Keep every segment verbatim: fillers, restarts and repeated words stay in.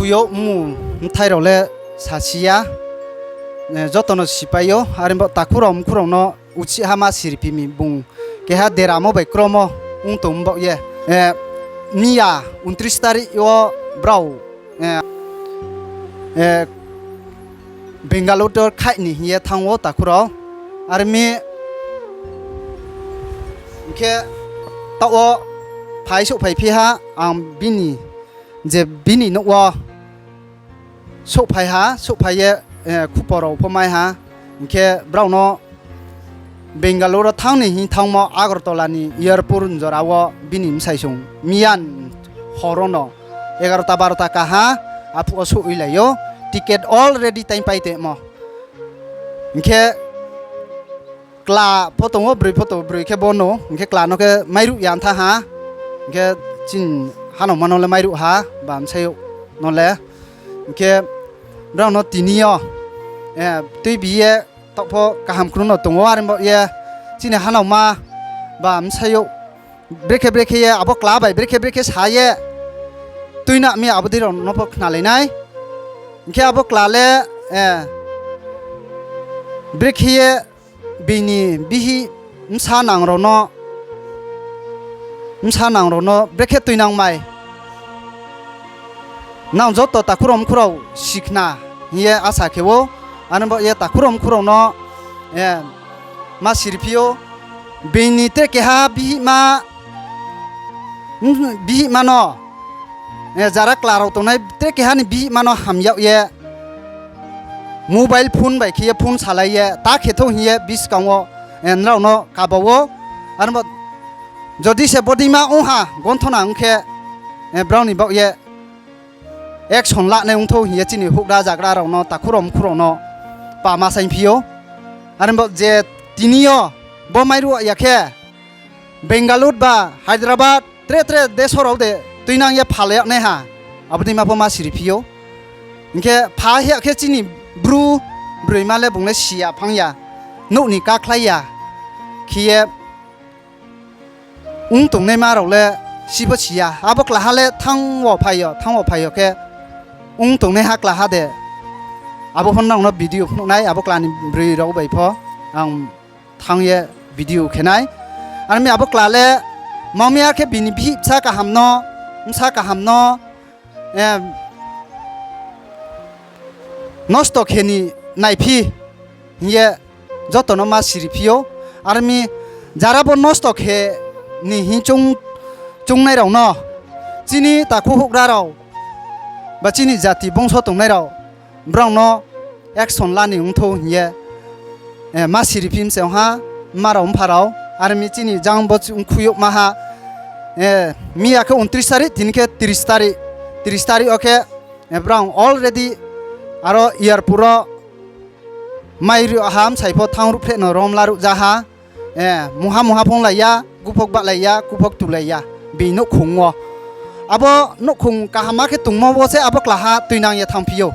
Yo mmung bthai rao le sasi ya, joto no sipai ou, are bo takhu rao mkhu rao no uchih ha ma siriphi mi bung keha deramo bai kromo ong tong baoh ye, miya untris tarik wo brao Bangalore khaih ni hing ye thanng ou takhu rao. Are mi hing khe taoh wo phai souhphaiphi ha ang bini, je bini nouh wo souhphai ha, souhphai ye khupor rao pho mai ha. Hing khe brao no Bangalore wo thanng ni hing thanngmo Agartala ni airport jora wo bini bsai song miyan hor wo no egarota barota ka ha, aphuh wo souh oilai ou, ticket already taingpai tongmo. Hing khe kla pho tong ou, broi pho tong ou, broi khe bo no, hing khe kla no khe mairuh ya tha ha, hing khe chini hanaoma no le mairuh ha, ba bsayouh no le. Hing khe brao no tini yo tuibi ye taoh pho kaham kru no tong ou, are bo ye chini hanaoma ba bsayouh brekhe brekhe ye abo kla bai brekhe brekhe sa ye tuinang mi abo dei rao no pho khnalai nai. Hing khe abo kla le brekhe ye bini bihih bsa nang rao no, bsa nang rao no brekhe tuinang mai. Nang joto takhu rao mkhu rao sikhna hing ye asa khe ou, are bo ye takhu rao mkhu rao no ma siriphi ou. Bini tre keha bihihma, bihihma no, jara kla rao tongnai tre keha ni bihihma no ham yag ye mobile phone bai khe ye phone salai ye ta khe thou hing ye buskang wo nrao no kaba ou. Are bo jodi se bodeima ong ha gonthona ong khe, brao ni baoh ye action lanai ong thou hing ye chini houhgra zagra rao no, takhu rao mkhu rao no pama saingphi ou. Are bo je tini yo bo mairuh ya khe Bangalore ba Hyderabad tre tre deso rao de tuinang ye phalai yag nai ha, abo deima pho ma siriphi ou. Hing khe pha hing ya khe chini bru broima le bung le si ya phang ya, nouh ni kakhlai ya khe ye ong tongnaima rao le si pho si ya. Abo klaha le thanng wo phai yo, thanng wo phai yo khe ong tongnaiha klaha de. Abo pho nrao no video phnuh nai, abo kla ni broi rao bai pho ang thanng ye video khe nai. Are mi abo kla le mami ya khe bini bihih bsa kaham no, bsa kaham no nosto khe ni naiphi hing ye joto no ma siriphi ou. Are mi jara bo nosto khe ni hing choungnai rao no, chini takhu houhgra rao ba chini jati bongso tongnai rao, brao no action la ni ong thou hing ye ma siriphi mi se ong ha, mma rao mpha rao. Are mi chini jang bo ongkhu yagma ha, miya khe untris tarik, tini khe tris tarik, tris tarik wo khe brao already aro airport wo mai ri ha, bsai pho thanng ruhphleh no rom la ruh ja ha, mungha mungha phonglai ya, guphok bahlai ya, kuphok tulai ya, bini nouhkhong wo. Abo nouhkhong kaham khe tongmo wo se abo klaha tuinang ye thanngphi ou.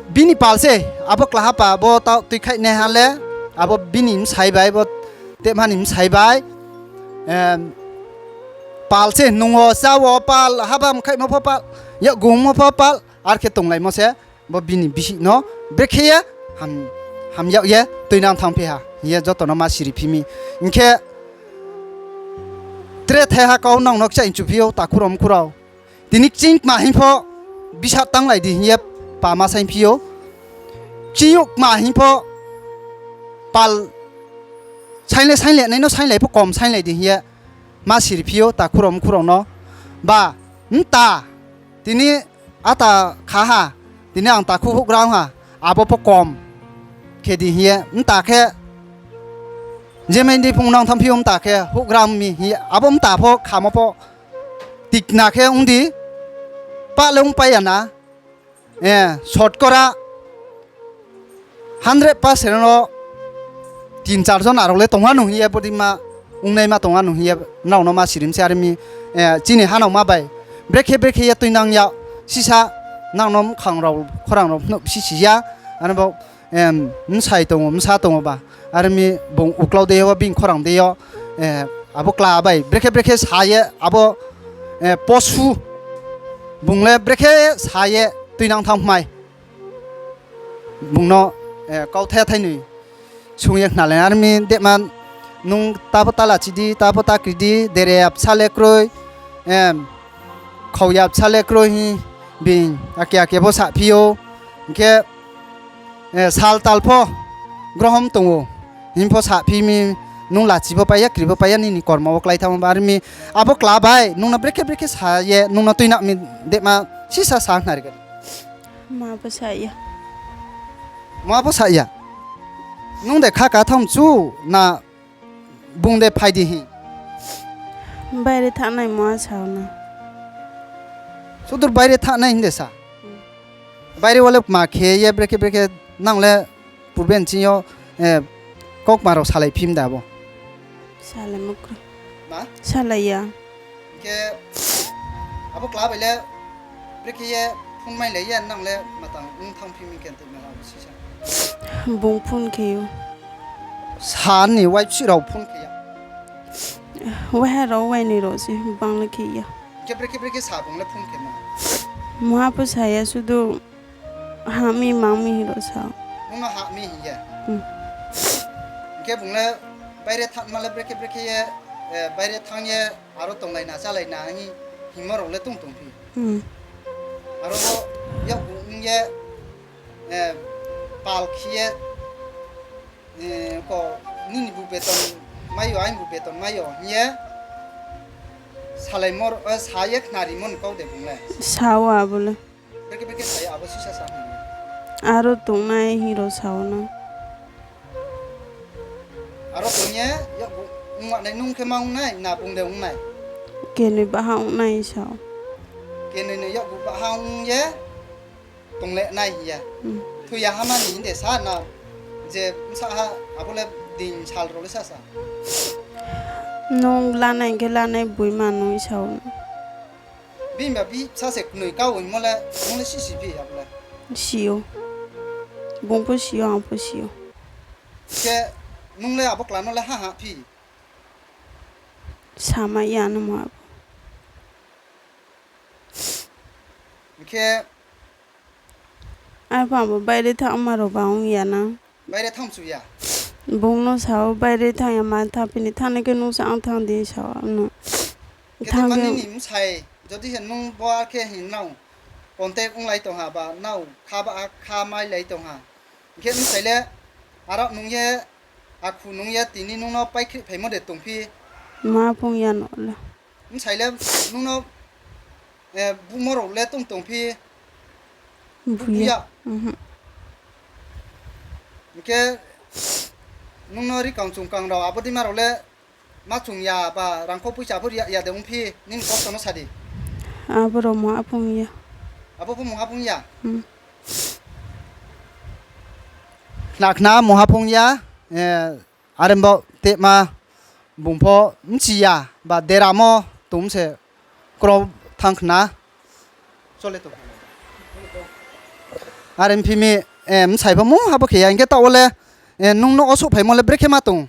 Bini pal se, abo klaha pa bo taoh tuikhaihnaiha le, abo bini bsai bai, bo tebma ni bsai bai, pal se nung wo, chá wo pal, haba mkhaihmo pho pal, yakgungmo pho pal, are khe tonglaimo se, bo bini bihih no brekhe ye ham yag ye tuinang thanngphi ha hing ye joto no ma siriphi mi. Hing khe tre thaiha kau nang no kchaih chuphi ou, takhu rao mkhu rao. Tini kching kma hing pho bisa tanglai di hing ye pama saingphi ou. Kching youh kma hing pho pal sainglai, sainglai nai no sainglai pho kom sainglai di hing ye ma siriphi ou, takhu rao mkhu rao no. Ba mta tini ata kha ha, tini ang takhu houhgra ong ha, abo pho kom khe di hing ye, mta khe je mai di phung nang thanngphi ou, mta khe houhgra ong mi hing ye, abo mta pho khamo pho tikna khe ong di, pah le ongpai ya na, sotkora hundred percent no tin char jon arao le tong ha nung hing ye, bodeima ongnaima tong ha nung hing ye, nrao no ma sirim se are mi, chini hanaoma bai brekhe brekhe ye tuinang ya, sisa nang no mkhang rao khorang rao phnuh sisi ya, are bo, bsai tong ou, bsa tong ou ba, are mi bung uklau dei yo, bini khorang dei yo, abo kla bai brekhe brekhe sa ye, abo posu, bung le brekhe sa ye tuinang thanng mai. Bung no kauthai thai noi sung ye khnalai, are mi dema, nung ta pho ta lachi di, ta pho ta kri di, dere ya bsa le kroi, khau ya bsa le kroi hing, bini ake ake pho saphi ou. Hing khe, sal tal pho grohom tong ou hing pho saphi mi, nung lachi pho pai ya, kri pho pai ya, nini kormo wo klái thanngmo ba, are mi abo kla bai nung no brekhe brekhe sa ye nung no tuinang mi dema, sisa sa khnari khe. Ma pho sa ya. Ma pho sa ya. Nung de kha ka thanng mchu na, bung de phai di hing. Baire thanng nai ma sa na. Sudur baire thanng nai hing de sa. Baire wo le kma khe ye brekhe brekhe nang le purbe nching yo, kaukma rao salai phi mi de abo? Salai ya. Hing khe abo kla bai le brekhe ye phone mailai ye nang le matang ong thanng phi mi khe tma abo sisa. Bung phone khe ou. Sa ni wife si rao phone khe ya? Waiha rao, wainoi rao se, bang le khe ya. Hing khe brekhe brekhe sa bung le phone khe ma? Muha pho sa ya, sudu ha mi mang mi hing rao sa. Nung no ha mi hing ye? Hing khe bung le baire thanngma le brekhe brekhe ye, baire thanng ye, aro tonglai na chálai na hing, hingmo rao le tong tong phi. Aro wo yakgu ong ye, pal khe ye, ko, nini bu beton mai yo, aini bu beton mai yo hing ye salaimo, sa ye khnarimo ni kau de bung le? Sa ou abo le. Brekhe brekhe sa ya abo sisa sa hing ye? Aro tongnai hing rao sa ou na. Aro tong ye yakgu ong nai, nung khe ma ong nai na bung de ong nai? Kenoi baha ong nai sa ou. Kenoi no yakgu baha ong ye tong le nai hing ye. Thoi ya ha ma ni hing de sa na, je bsa ha abo le din sal rao le sasa. Nung lanai khe lanai boi ma nung sa ou. Bini ba bsa se knoi kau hingmo le, nung le sisi phi abo le? Si ou. Bung pho si ou, ang pho si ou. Khe nung le abo kla no le ha ha phi? Samai ya no ma abo. Hing khe Arphuh ang bo baire thanngma rao ba ong ya na. Baire thanng mchu ya? Bung no sa ou, baire thanng ya ma, thanngphi ni thanngnai khe nung sa ang thanng di sa ou no. Khe thanng khe nini bsai, jodi se nung bo ar khe hing nrao contact onglai tong ha ba, nrao kha ba kha mailai tong ha. Hing khe bsai le arao nung ye, akhu nung ye, tini nung no paikhrih phaimo de tongphi? Ma phung ya no le. Bsai le nung no, bumo rao le tong tongphi? Bung ya. Hing khe nung no rikang chungkang rao abo deima rao le ma chung ya ba rangkhou poicha pho ri ya de ongphi, nini kosto no sa di. Abo rao mungha phung ya. Abo pho mungha phung ya? Khna khna mungha phung ya, are bo tma bung pho bchi ya ba deramo tong se kro thanng khna. Are phi mi, bsai pho mungha bo khe ya, hing khe taoh wo le, nung no osouh phaimo le brekhe ma tong?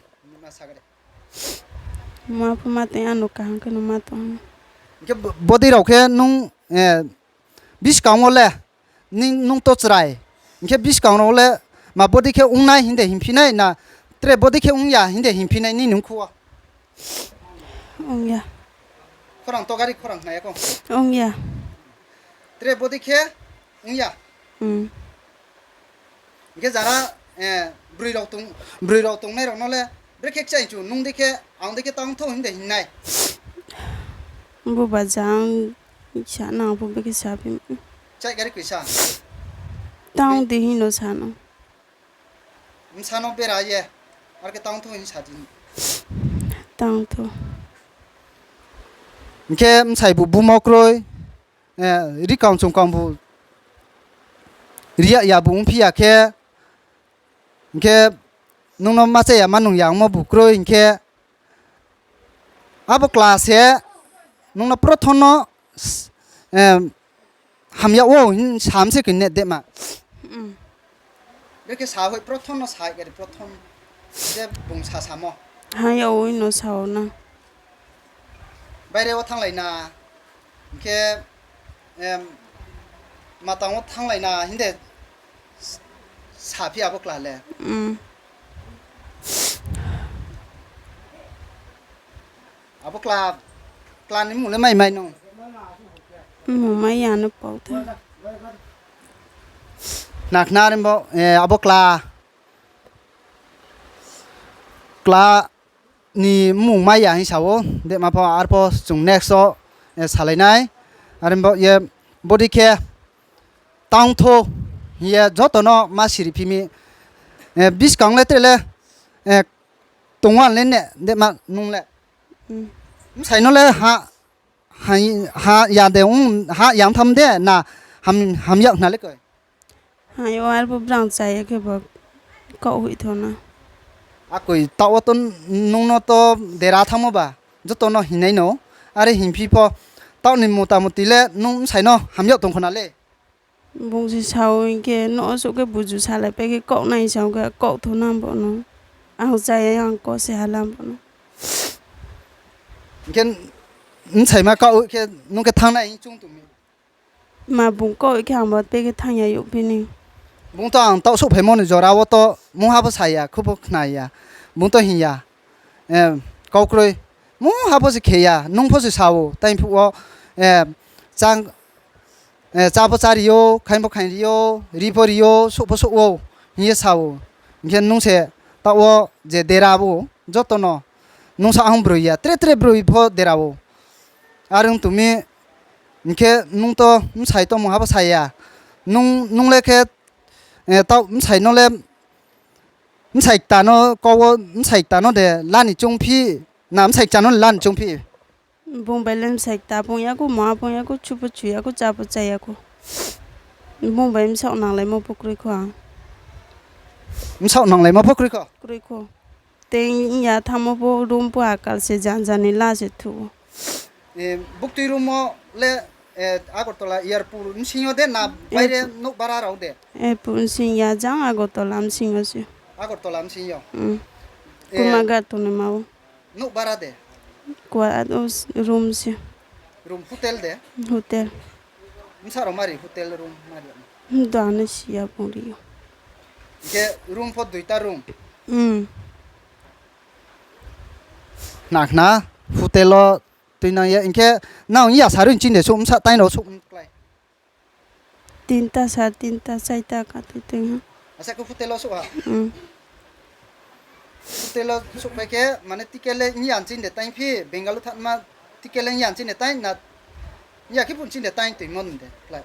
Ma pho ma tong, ano kaham khe no ma tong. Hing khe bodei rao khe nung, buskang wo le, nung to chrai. Hing khe buskang rao le ma bodei khe ong nai hing de hingphi nai na, tre bodei khe ong ya hing de hingphi nai nini mkhu wo? Ong ya. Khorang to gari khorang khna ya kho? Ong ya. Tre bodei khe ong ya. Hing khe jara, broi rao tongnai rao no le brekhe kchai chu, nung dei khe, ang dei khe tang thou hing de hing nai? Bo ba jang sa nang pho brekhe sa phi. Chai gari kri sa? Tang di hing no sa no. Bsa no bera ye, ar khe tang thou hing sa di. Tang thou. Hing khe bsai bu bumo kroi, rikang chungkang bu ri ya ya bu ongphi ya khe, hing khe nung no ma chá ya ma nung ya ongmo bu kroi hing khe, abo kla se nung no prothom no, ham yag ou hing sam se khe ne dema. Brekhe sa hoih prothom no sa gari prothom je bung sa samo. Ham yag ou hing no sa ou na. Baire wo thannglai na, Hing khe, em, matang wo thannglai na hing de saphi abo kla le. Abo kla, kla ni mmung le mai mai no? Mmung mai ya no pau tha. Nakhna rimbo, eh, abo kla, kla ni mmung mai ya hing sa ou, dema pho arpho chung next wo, eh, salai nai. Are bo ye bodei khe tang thou hing ye joto no ma siri phi mi, eh, buskang le tre le, eh, tongwan le ne dema nung le. Bsai no le ha, ha, ha ya de, ha yang tham de na, ham, ham yag khna le koi. Ha yo arpho brang cha ya khe bo kaoh hoih thou na. Akoi taoh wo to nung no to dera thanngmo ba, joto no hingnai no, are hingphi pho, taoh ni motamuti le nung bsai no ham yag tong khna le. Bung se sa ou hing khe, no souh khe buju salai pai khe kaoh nai sa ou khe kaoh thou na bo no. Ang cha ya, ang kose hala bo no. Hing khe bsaima kaoh khe nung khe thanng nai hing chung tong mi. Ma bung kaoh khe ang bo pai khe thanng ya yag phi ni. Bung to ang taoh souhphaimo ni jora wo to mungha pho sa ya, khubo khna ya. Bung to hing ya, eh, kau kroi. Mungha pho se khe ya, nung pho se sa ou, tai phuh wo, eh, chá, eh, chá pho chá ri ou, khaing pho khaing ri ou, ri pho ri ou, souh pho souh ou, hing ye sa ou. Hing khe nung se taoh wo je dera ou, joto no, nung sa ang broi ya, tre tre broi pho dera ou. Are ong tong mi, hing khe nung to bsai to mungha pho sa ya. Nung, nung le khe, eh, taoh bsai no le, bsai kta no kau wo, bsai kta no de la ni choungphi, na bsai kcha no de la ni choungphi? Bung bai le bsai kta pung ya khou, ma pung ya khou, chu pho chu ya khou, chá pho chá ya khou. Bung bai bsaoh nanglaimo pho kroi kho ang. Bsaoh nanglaimo pho kroi kho? Kroi kho. Tei ya thanngmo pho room pho akal se janja ni la se thu ou. Eh, buktui room wo le, eh, Agartala airport bsing yo de na baire nouh bara rao de? Airport bsing ya, jang Agartala bsing yo se. Agartala bsing yo? Kuma ga tongnaima ou. Nouh bara de? Kua ado room se. Room hotel de? Hotel. Bsa rao mari hotel room mari? Dano si ya bung ri ou. Hing khe room pho duita room? Nakhna, hotel wo tuinang ye, hing khe nang ya sarui chini de souh bsa tai rao souh klái? Tinta, sare tinta, chaita ka tui tui ha. Asa khe hotel wo souh ha? Hotel wo souhpai khe, mane ticket le nini ya chini de taingphi, Bengaluru thanngma ticket le nini ya chini de taing na, nini ya khe pho chini de taing toimo de klái?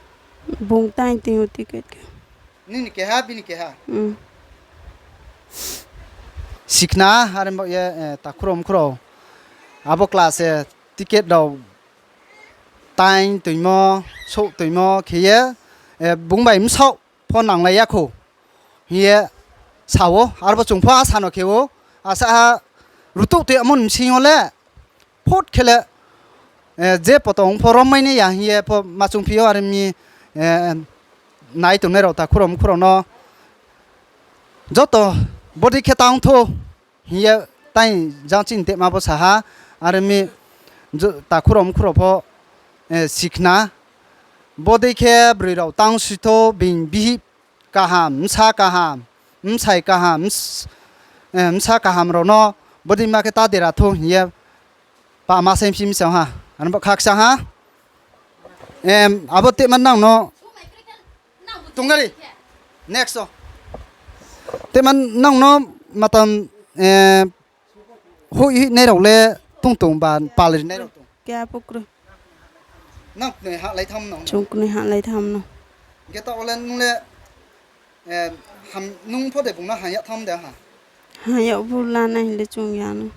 Bung taing toing ou ticket khe. Nini keha, bini keha? Sikhna, are bo ye, eh, takhu rao mkhu rao. Abo kla se ticket rao taing toingmo, souh toingmo khe ye, eh, bung bai bsaoh pho nanglai ya khou hing ye sa ou, arbo chung pho asa no khe ou, asa ha rutuh tui amo ni bsing yo le, phot khe le, eh, je poto ong pho rommai nai ya hing ye pho ma choungphi ou, are mi, eh, nai tongnai rao takhu rao mkhu rao no joto bodei khe tang thou hing ye tai jang chini tema pho sa ha, are mi takhu rao mkhu rao pho, eh, sikhna, bodei khe broi rao tang si thou, bini bihih kaham, bsa kaham, bsai kaham, bs-, eh, bsa kaham rao no bodei ma khe ta dera thou hing ye pa ma saingphi mi chang ha, ano bo khakchang ha. Em, abo tema nang no tongari. Next o. Tema nang no matam, eh, hoih hoihnai rao le tong tong ba pal rinai rao tong? Keha pho kroi. Nang knoi hahlai tham no? Chung knoi hahlai tham no. Hing khe taoh wo le nung le, eh, ham, nung pho de bung no ham yag tham de ha? Ham yag pho lanai hing le chung ya no.